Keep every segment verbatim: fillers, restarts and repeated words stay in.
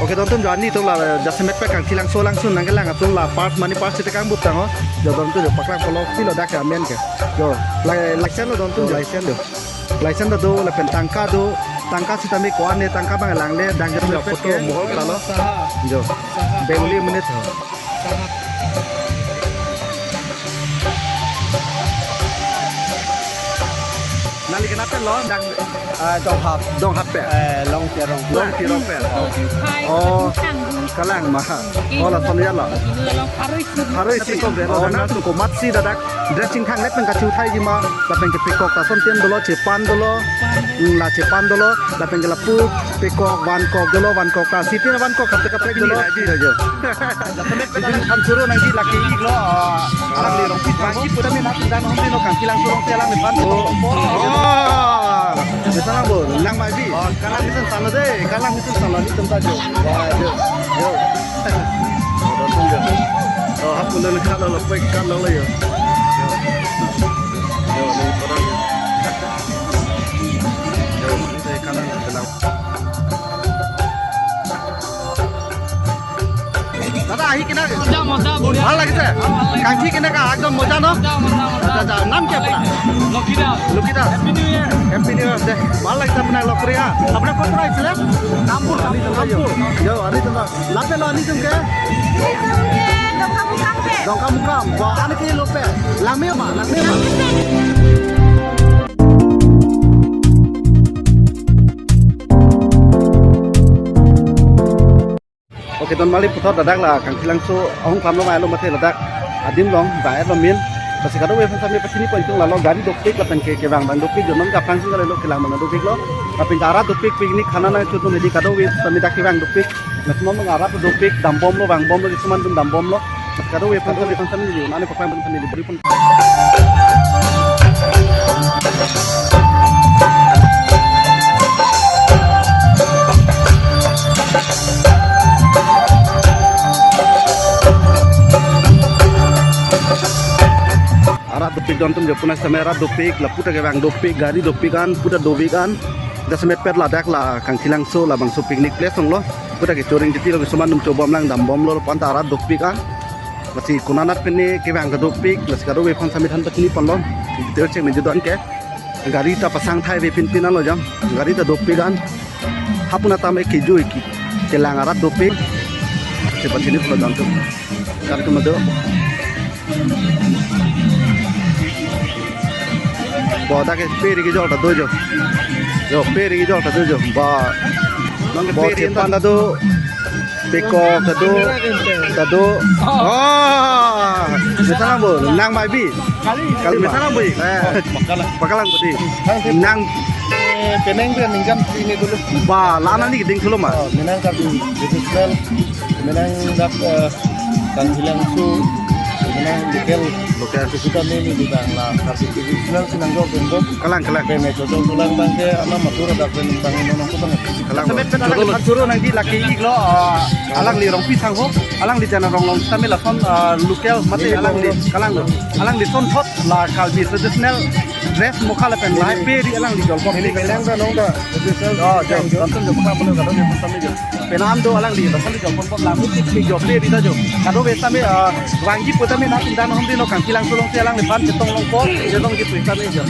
Oke, dontum jo, ani atum la jasemet pen Kangthilangso alangsun nangkelang atum la pass, money pass sita kangbup tangho. Jo, dontum jo paklang polo pilo dak ke amen ke. Jo, la, license lo dontum jo, license lo. License do, lapen tangka do, tangka sitame ko-an ne tangka abang langle, dak jo, jo, photo mohol kalalo. Jo, Bengali monit ho. Nangli kenapa lo? Dak, ah, Donghap. Donghap pen? Eh, Longtirong. Longtirong pen. Oh, kalang ma. Oh, lason ya lo. Haroi si. Haroi si. Oh, nangtum komatsi ladak dressing thang let pen kachiu thaiji ma, lapen ke pekok ta asontin dolo, chepan dolo. Hmm, la chepan dolo, lapen ke lapu pekok, vankok dolo, vankok ta sitin vankok kaprek kaprek dolo. Jo, jo. Lapen ke an choro nangji lake iklo, ah, alangli Rongpi Sangho. Pura mina pindan hom dino Kangthilangso along si alangliphan. Oh. Oh. Bisa lang bo, nang mai bi. Oh, kalang mesen salo dei, kalang mesen salo ni tempat jo. Wah, jo. Jo. Oh, hapun dan kalau lepai kalau lah ya. Jo. Jo, ni orang. Jo, ni saya kalang bilang. দাদা, আহি কেনে? মজা, মজা, বঢ়িয়া। ভাল লাগিছে? অ, ভাল লাগিছে। কাংথি কেনেকা? একদম মজা ন? মজা, মজা, মজা। আচ্ছা, আচ্ছা। নাম কি আপোনাৰ? Lakshmi Das. Lakshmi Das. Happy new year. Happy new year দে। ভাল লাগিছে আপোনাক লগ কৰি, হা। আপোনাৰ ক'ৰ পৰা আহিছিলে? কামপুৰ, কামপুৰ, Kampur. Yo, ani tum, lapen lo ani tum ke? Dongkamukam ke. Dongkamukam. Wah, ani ke lo pe. Langme ma, langme ma. Oke, don mali puthot ladak la Kangthilangso ahung klamlo mai lo mate ladak adim along ba-et lo min. Lasi kadokave aphan sami pachini pon tung lalo gari dopik lapen ke kevang abang dopik jo, non kaprang sing lo kelang abang dopik lo. Lapen ke arat dopik, picnic khana nangchotun hedi kadokave sami dak kevang dopik. Lasi non arat dopik, dambomlo, vangbomlo, kisuman atum dambomlo. Lasi kadokave aphan sami, aphan sami lo, nani paklang aphan sami lo. Arat dopik don atum jo, puna sami arat dopik, lapu ta kevang dopik, gari dopik an, pu ta dovik an. Jasemet pen ladak la Kangthilangso labangso picnic place along lo. Pu ta kechoring titi lo, kisuman atum chobom lang, dambomlo, lapu an ta arat dopik an. Lasi konat pen ne kevang ta dopik, lasi kadokave aphan sami than pachini ponlo. Detail chek menji don ke. Gari ta pasang thai ave pinpin an lo jam. Gari ta dopik an. Hapuna tame kejui ke, kelang arat dopik. Lasi pachini pulo don atum. Kar ke madu. Bo dak ke peri kejol ta do jo. Jo, peri kejol ta do jo. Ba. Nang ke bo peri chepan ta do. Pekok ta do. Ta do. Oh. Misalang bo, nang mai bi. Kali, misalang bo. Eh. Pakalang. Pakalang bo di. Nang. Eh, penang dia ningkan ini dulu. Ba, lana ni ding dulu ma. Oh, menang kali. Traditional. Menang dak, eh, Kangthilangso, menang local. Local. Susuta memi di bang la, tapi traditional si nangjok bengkok. Kalang, kalang. Peme cocok tulang bang ke, ana matur ada pen bang ini nongko bang. Kalang. Semet pen alang choro nangji lake iklo, ah, alangli Rongpi Sangho, alangli jana rong long sami lason, ah, local mate alangli, kalang lo. Alangli sonthot la Karbi traditional dress mokha lapen lahai peri alangli jolpon. Ini menang ta nong ta traditional. Oh, jo, nonton jo, mokha pulo kadokave sami jo. Penang do alangli, lason jolpon pon lang, pik pik jo, peri ta jo. Kadokave sami, ah, vangji pu tame nangtum dan hom dino Kangthilangso along si alangliphan chetong longpo, chetongji pu tame jo.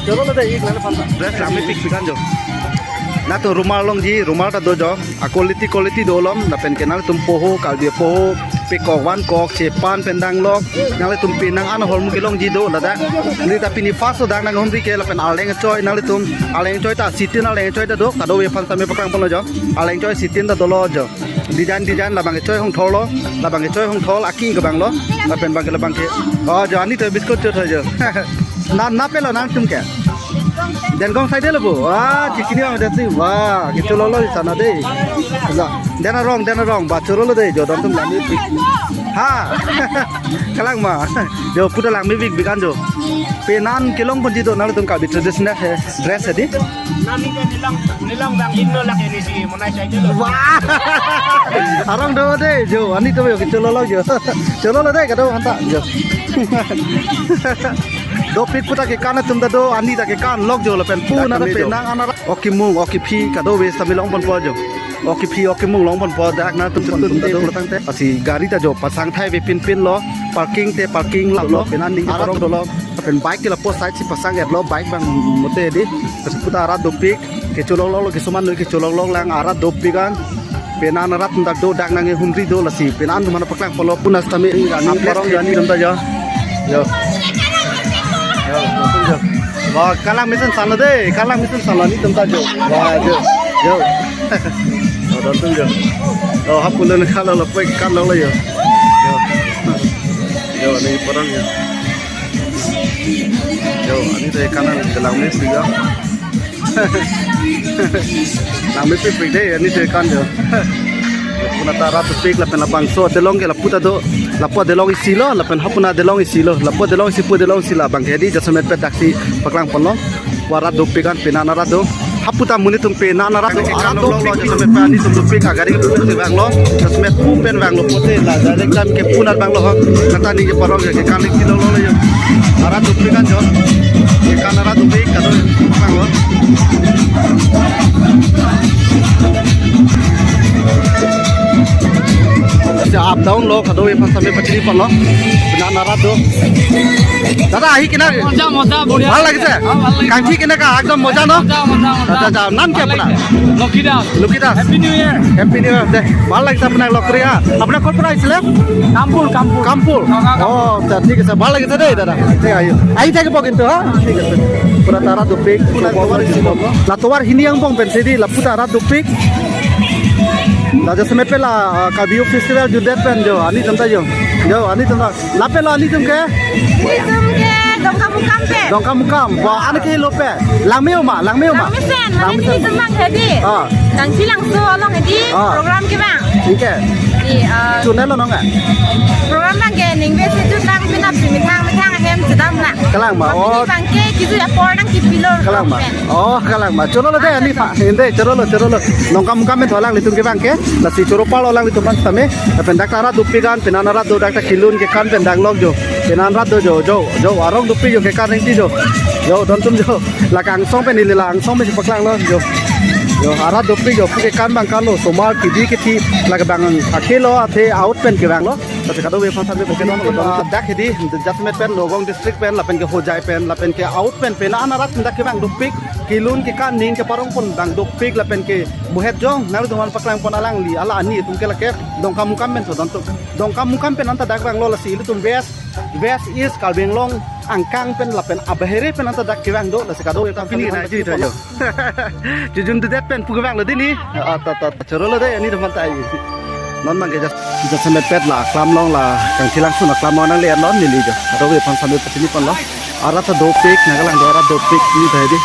Choro lo dei, ik nangliphan ta. Dress langme pikpik an jo. Nangtum rumal longji, rumal ta do jo. A quality, quality do lom, lapen ke nangtum poho, Karbi poho, pekok vankok, chepan pen danglok, nanglitum penang an ahormu kelongji do ladak. Neli ta pini first do dak nanghumri ke lapen arleng choi, nanglitum arleng choi ta sitin arleng choi ta do, kadokave aphan sami paklang ponlo jo. Arleng choi sitin ta dolo jo. Design design labang ke choi hongthor lo, labang ke choi hongthor aki ke bang lo, lapen bang ke labang ke. Oh, jo ani to biscuit chot ho jo. Na, na pelo nangtum ke? Dengkong side lo bo. Wah, chikini ang desi. Wah, kechololo sana dei. Wah, dena rong, dena rong. Ba chorolo dei jo, dontum langme pik. Ha. Kalang ma. Jo pu ta langme pikpik an jo. Penang kelong ponji do nangtum Karbi traditional he dress he di. Nami ke nilang, nilang bang himno lak ini si monai sai dulu. Wah. Arong do dei jo, ani to yo kechololo jo. Chololo dei kadokave aphan ta jo. Dopik pu ta kekan atum ta do, ani ta kekan lok jo lapen pu na ta penang ana. Oke mung, oke phi kadokave sami long ponpo jo. Oke phi, oke mung long pon po dak nangtum tum tum tum tangte. Lasi gari ta jo pasang thai ave pinpin lo, parking te parking lo, penang ning arat dolo, pen bike ke lapu side si pasang et lo, bike abang mate dei. Lasi puta arat dopik, kecholong long lo, kisuman noi kecholong long lang arat dopik an. Penang arat dak do, dak nanghumri do lasi, penang atum aphan paklang pon lo punas kami. Ani parong jo, ani atum ta jo. Jo. Jo, jo. Wah, kalang mesen sana dei, kalang mesen sana, ani atum ta jo. Wah, jo. Jo. Oh, atum jo. Oh, hapu lo ne kalo lo pek kan lo yo. Jo. Jo, ani parong jo. Jo, ani dei kalang langmepik jo. Langmepik dei, ani dei kan jo. Puna ta arat dopik lapen labangso adelong ke lapu ta do, lapu adelong isi lo, lapen hapu adelong isi lo, lapu adelong isi pu adelong isi labang ke dei, jasemet pet daksi paklang pon lo. Arat dopik an penang arat do. Hapu ta monit atum penang arat do. Arat dopik jasemet pet ani atum dopik agari ke pu pen vanglo. Jasemet pu pen vanglo pote la direct jam ke punat vanglo ho. Kata ni je parong ke kali kilo lo yo. Arat dopik an jo. Ke kan arat dopik kado vanglo. Up down lo kado aphan same pachini pon lo. Penang arat do. দাদা, আহি কেনে? মজা, মজা, বঢ়িয়া। ভাল লাগিছে? অ, ভাল লাগিছে। কাঞ্চি কেনেকা? একদম মজা ন? মজা, মজা, মজা। আচ্ছা, আচ্ছা। নাম কি আপোনাৰ? Lakshmi Das. Lakshmi Das. Happy new year. Happy new year দে। ভাল লাগিছে আপোনাক লগ কৰি, হা। আপোনাৰ ক'ৰ পৰা আহিছিলে? কামপুৰ, কামপুৰ। কামপুৰ? নগাঁও, কামপুৰ। অ, আচ্ছা, ঠিক আছে। ভাল লাগিছে দেই, দাদা। ঠিক আছে। আহি থাকিব কিন্তু, হা? ঠিক আছে। Pura ta arat dopik, la tovar hini angbong pensi dei, lapu ta arat dopik. La jasemet pet la, ah, Karbi Youth Festival jutdet pen jo, ani atum ta jo. Jo, ani atum ta. Lapen lo ani atum ke? Ani atum ke Dongkamukam pen. Dongkamukam. Wah, ani ke lo pen. Langme-o ma, langme-o ma. Langmesen, mane langmesen. Ani atum abang ke dei. Ah. Kangthilangso along ke dei. Ah. Program ke abang. Oke. Dei, ah. Chunelo nong a? Program abang ke ningve si jutlang penap si methang methang ahem chedam lang. Kalang ma. Abang ke kiju apor nangkipilo. Kalang ma. Pen. Oh, kalang ma. Choro lo dei ani pha. Inde, choro lo, choro lo. Dongkamukam pen tho alanglitum ke abang ke. Lasi choro palo alanglitum aphan same. Lapen dak ta arat dopik an, penang arat do dak ta kelun kekan pen dang lok jo. Penang arat do jo, jo, jo, arong dopik jo kekan rengti jo. Jo, don atum jo. La kangsong pen ili la angsong pen paklang lo jo. Jo, arat dopik jo, pu kekan abang kan lo, osomar kidi kethi, la ke abang akhei lo, athe out pen kevang lo. Lasi kadokave aphan same pokeno, ah, dak hedi, jasemet pen, Nagaon district pen, lapen ke Hojai pen, lapen ke out pen, penang arat dak kevang dopik, kelun kekan ning keparong pon dang dopik, lapen ke muhet jong, nangtum aphan paklang pon alangli, ala ani atum ke lake, Dongkamukam pen tho don atum. Dongkamukam pen anta dak vanglo lasi ilitum West, West East Karbi Anglong angkang pen lapen abahere pen anta dak kevang do, lasi kadokave aphan pini same na pokeno ji ta jo. Jujun dudet pen pu kevang lo dei ni. Ah, ta, ta, ta, choro lo dei, ani atum aphan ta ai. Non abang ke just, just semet pet la, aklam along la, Kangthilangso aklam along nangle non neli jo. Kadokave aphan same pachini pon lo. Arat ta dopik, nangkelang do arat dopik, ni dei dei.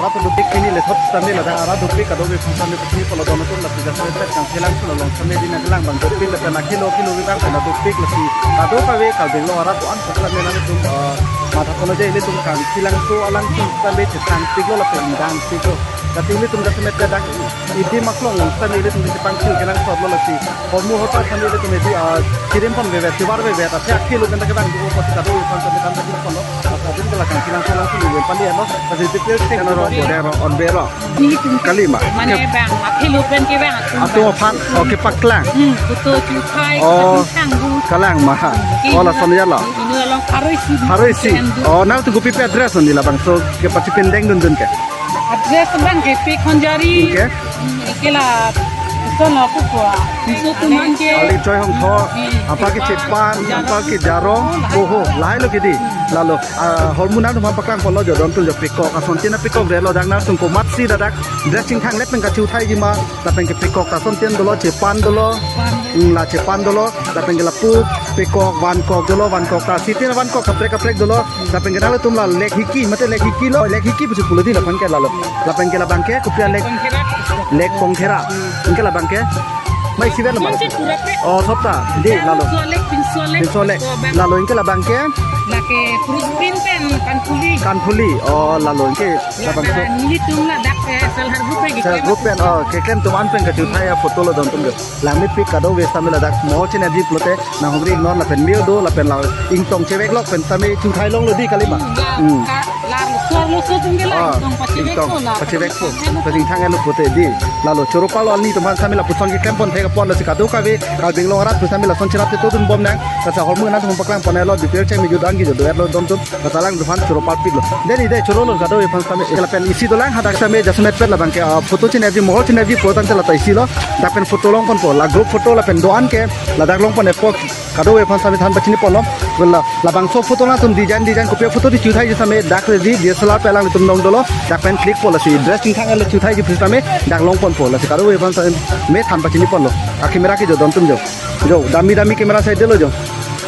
Arat dopik pini lethot sitame ladak arat dopik kadokave aphan sitame pachini pon lo don atum, lasi jasemet pet Kangthilangso along sitame dei nangkelang abang dopik lapen akhei lo akhei lo abang pen dopik, lasi kadokave Karbi Anglong arat do-an aphan sitame nangtum, eh, matha pon lo je ilitum Kangthilangso alangtum sitame chethangpik lo lapen dangpik lo. Lasi ilitum jasemet pet dak Idi maklong setame ilitum chepangthir kenangsot lo lasi. Hormu horpa setame ilitum edi, ah, chirim pon veve, chivar veve, ta thak thilo pen ta kevang do ko si kadokave aphan setame than pachini ponlo. Lasi adin ke la kangthilangso lang sulu ven pali ano. Lasi details ke ano rong boder on bero. Kalima. Mane bang, athilo pen kevang atum. Atum aphan, oke, paklang. Hmm, photo chuthai, Oh. Atum thang bu. Kalangma. Oke, oh, lason ya lo. Ino along pharo isi. Pharo isi. Pen du. Oh, nangtum kopi pi address on di labangso kepachipindeng dundun ke? Address bang ke P. Khonjari. Oke. Hmm, ike la, ison lo kuko. Ison tuman ke. Ali Choi Hongtho, Hmm. apa ke Chepan, apa ke Jarong, Boho, lahai lo ke di. Lalo, ah, hormu nangtum aphan paklang ponlo jo, dontum jo, pekok asontin apekok re lo, dak nangtum komatsi ladak dressing thang le pen kachiuthaiji ma, lapen ke pekok asontin dolo, Chepan dolo, Hmm, la Chepan dolo, lapen ke lapu pekok, vankok dolo, vankok ta sitin vankok kaprek kaprek dolo, lapen ke nangtum la Lake Hiki, mate Lake Hiki lo, Lake Hiki pusi pulo di laphan ke lalo. Lapen ke labang ke kopi a lake, Lake Pongkhera. Anke labang ke mai siven labang. Kunci pura pe. Oh, sopta. Di lalo. Pinsolek, pinsolek. Pinsolek. Lalo anke labang ke Lake Fruit Pin pen Kanphuli. Kanphuli. Oh, lalo anke labang so. Nelitum ladak, eh, self help group pen Self help group pen, oh, keklem atum an pen kachiuthai aphoto lo dontum jo. Langmepik kadokave setame ladak mohor chini aji pulote nanghumri iknon lapen mir do lapen la ingtong chevek lok pen setame chiuthai longlo di kalima. Hmm, ya, Hmm. ka-, la sor lo so tum ke la Ah, ingtong pachevek ingtong po la. pachevek po. Pachevek po. Pachingthang elo pulote di. Lalo choro palo alni atum aphan setame lapuson keklem pon thek pon lasi kadokave Karbi Anglong arat atum setame lason cherap chetodun bom nang. Lasi hormu nangtum paklang pon elo detail cheng mi judan ki jo do-et lo dontum. Lasi alangtum aphan choro parpik lo. Dei ni dei choro lo kadokave aphan setame. Lapen isi dolang hadak setame jasemet pet labang ke, ah, photo chini aji mohor chini aji photo tangte lata isi lo. Dak pen photo long ponpo. La group photo lapen do-an ke ladak long pon epo kadokave aphan setame than pachini ponlo. Wala labangso photo nangtum design design kopi photo di chiuthaiji setame dak ready D S L R pen alanglitum nong dolo. Dak pen click po lasi dressing thang le chiuthaiji setame dak long ponpo. Lasi kadokave aphan setame than pachini ponlo. A camera ke jo dontum jo. Jo, dami dami camera side lo jo.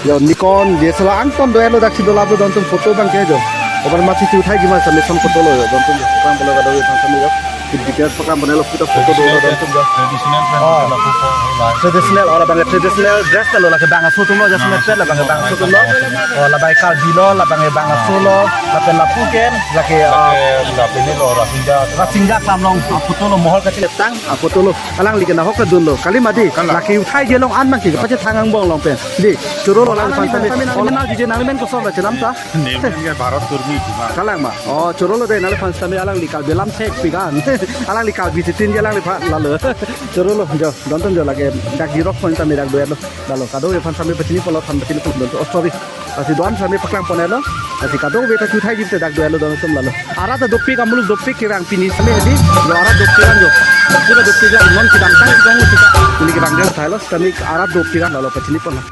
Jo, Nikon, D S L R angton do-et lo daksi do labo dontum photo abang ke jo. Obar masi chiuthaiji ma setame son photo lo jo dontum jo. Paklang ponlo kadokave aphan setame jo. Kip details paklang pon elo puta photo do lo dontum jo. Traditional pen Oh. lapu ko lai. Traditional, oh, labang traditional dress lo lake bang aso atum lo jasemet pet labang bang aso atum lo. Oh, labai Karbi lo, labang bang aso lo, lapen lapu ke, lake, ah, Lake lapu ni lo Rasinja. Rasinja klam long, ah, photo lo mohor kachetang, ah, photo lo. Alangli ke nahok kedun lo. Kalima di. Kalang. Lake uthai je long an mang ke pachethang angbong long pen. Di. Choro lo alangphan setame. Alangli nang jije nangli men koson ra chenam ta. Nemen ke Bharat Kurmi cuma. Kalangma. Oh, choro lo dei nangliphan setame alangli Karbi lam thekpik an. Alangli Karbi titin je alangliphan lalo. Choro lo jo. Dontum jo lake dak jirok pon setame dak do-et lo. Lalo kadokave aphan setame pachini ponlo than pachini pon dontum. Oh, sorry. Lasi do-an setame paklang pon elo. Lasi kadokave ta chiuthaiji te dak do-et lo dontum lalo. Arat ta dopik amuluk dopik kevang pini setame di. Lo arat dopik an jo. Dopik dopik an non kedamtang kevang kita. Ini kevang dia thai lo setame arat dopik an lalo pachini ponlo.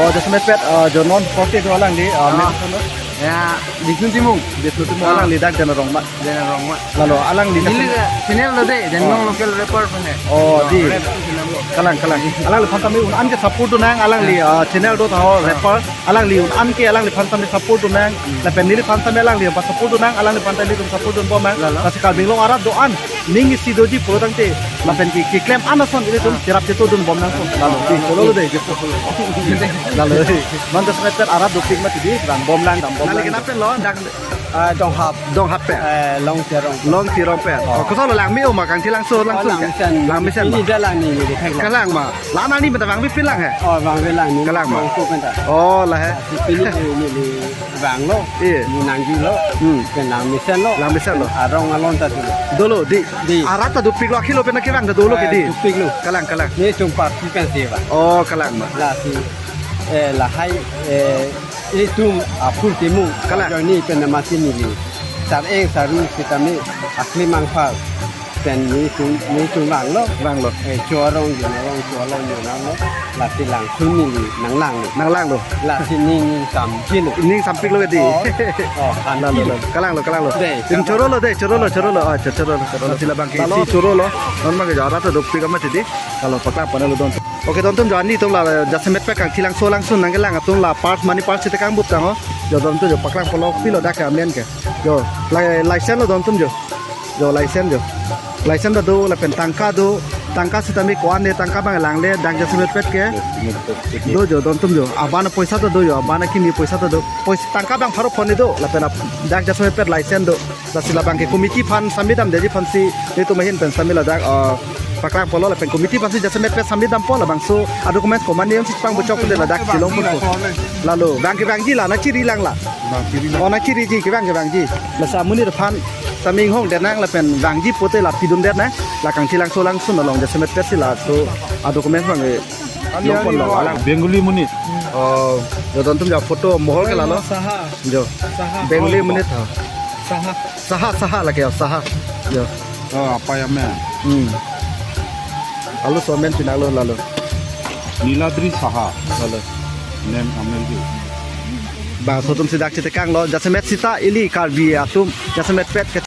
Oh, jasemet pet, ah, jo non kote do alangli, ah, Ah. men kono? Ya, Bisnu Timung. Bisnu Timung Ah. alangli dak Dena Rongma. Dena Rongma. Lalo alangli Neli channel lo deh, Dena Rong Oh. local rapper pen he. Oh, di. Rap tu film lo. Kalang, kalang. Alangliphan setame un-an ke support do nang, alangli, ah, channel do tha ho, rapper. Alangli un-an ke alangliphan setame support do nang. Hmm. Lapen neliphan setame alangli apa support do nang, alangliphan setame ilitum support dun bom nang. Lalo. Lasi Karbi Anglong arat do-an ning isi doji pulo tangte lapen ke keklem an ason ilitum Ah. cherap chetodun bom nangpo. Lalo, di, choro lo dei, jepo. Lalo, di. Non jasemet pet arat dopik mati di, dam bom lang, dam bom Nangli lang. Kenam pen lo, dak, Ah, Donghap. Donghap pen. Eh, Longtirong. Longtirong pen. Oh. Oh, koson lo Langme-o ma Kangthilangso Oh, langsung ke? Langmesen. Langmesen Ini ma. dia lang ni, ni, di, thek lang. Kalangma. La nangli pen ta vangve pin lang he? Oh, vangve lang ni. Kalangma. Vangko pen ta. Oh, la he. Si pini ni, ni, ni vanglo. Iya. Ni nangjulo. Hmm. Pen Langmesen lo. Langmesen lo. Arong alon ta dolo. Dolo, di. Di. Arat ta dopik lo, akhilo pen kevang ta dolo ke Eh, di. dopik lo. Kalang, kalang. Ni tung parti kan si ba. Oh, kalangma. Lasi, eh, lahai, eh, itum apul timu. Kalang. Joni pen masi neli. Sar-eng saru sitame akli mangpal. Pen ni tung, ni tung vanglo. Vanglo. Eh, chorong jona long, chorong jona long. Lasi langsun neli nang lang lo. Nang lang lo. Lasi ning sampik lo. Ning sampik lo ke di. Oh, oh, Lalo, sampik. lalo. Kalang lo, kalang lo. Dei, Ning kalang. choro lo dei, choro lo, choro lo. Ah, cho-, choro lo, choro lo. Lasi labang ke Lalo. isi choro lo. Non ma ke jo arat ta dopik amat di. Lalo paklang pon elo don. Oke, dontum jo ani tum la jasemet pet Kangthilangso langsung nangkelang atum la pars mani pars site kangbup tang ho. Jo dontum jo paklang pon lo pilo dak ke amen ke. Jo, lai-, license lo dontum jo. Jo, license jo. License ta do, lapen tangka do, Tangka sitame ko-an ne tangka abang langle dak jasemetpet ke. Do jo, don atum jo. Abang poisa ta do jo, abang kimi poisa ta do. Poisa tangka abang pharo phone do. Lapen ap-, dak jasemetpet license do. Lasi labang ke committee aphan sami damde ji aphansi netum ahin pen sami ladak, eh, paklang polo lapen committee aphansi jasemetpet sami dampo labangso a-document komat ne si pangbochok pute ladak chilong pon po. Lalo, bang kevangji la, nangchiri lang la. Bang chiri lang. Oh, nangchiriji, kevang kevangji. Lasi amonit aphan sami inghong detnang lapen vangji pute la pidun detnang. La kangchilangso langsun along jasemetpet si laso a-document abang ke. Long pon lo, alang. Bengali monit. Oh, jo, don atum jo, photo mohol ke lalo. Saha. Jo. Saha. Bengali monit ha. Saha. Saha, Saha lake, Saha. Jo. Oh, apa ya, men? Hmm. Alo so men pinanglo lalo. Niladri Saha. Lalo. Nem amel di. Bangso atum si dak chetekanglo, jasemet sita ili Karbi atum, jasemetpet ke